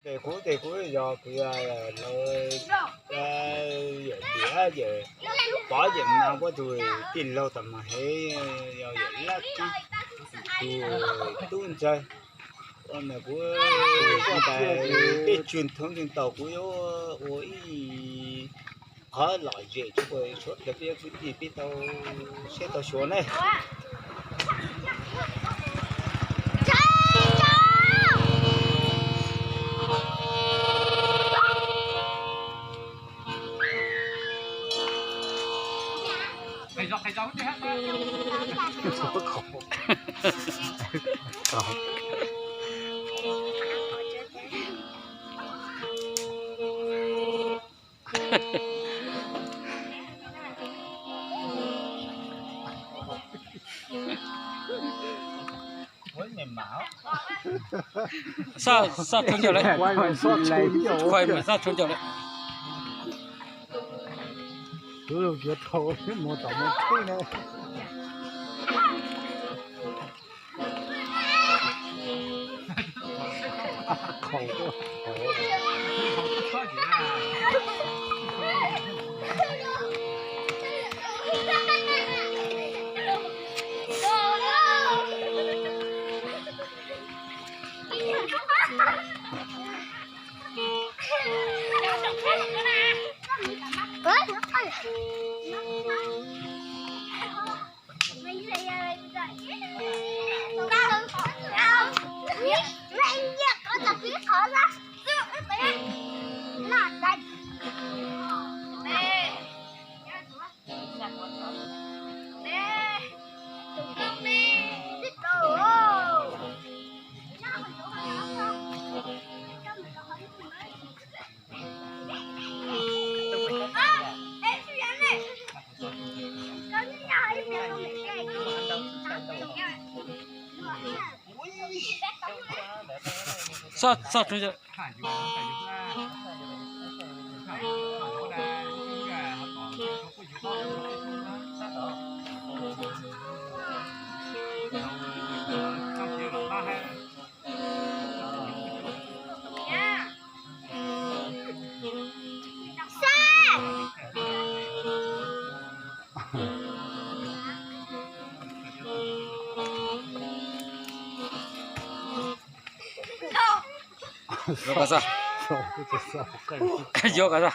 Kuv tes kuv yog kuv yawm liam yawm pov yawm no puab tug tij laug tom mas hev, yog yawm lab kaab, tug tub ntxawg. Kuv tais peb tswg thoob tswg taug kuv yuav ua ib qhov lom zem tshua, suav dlawg peb kwv tij peb tau siab tau xyuas ne. Xaj, xaj tshuav ncaws lawm. Xaj tshuav ncaws lawm. Xaj, xaj tshuav ncaws. Yuav kom xaj. Yuav kom xaj.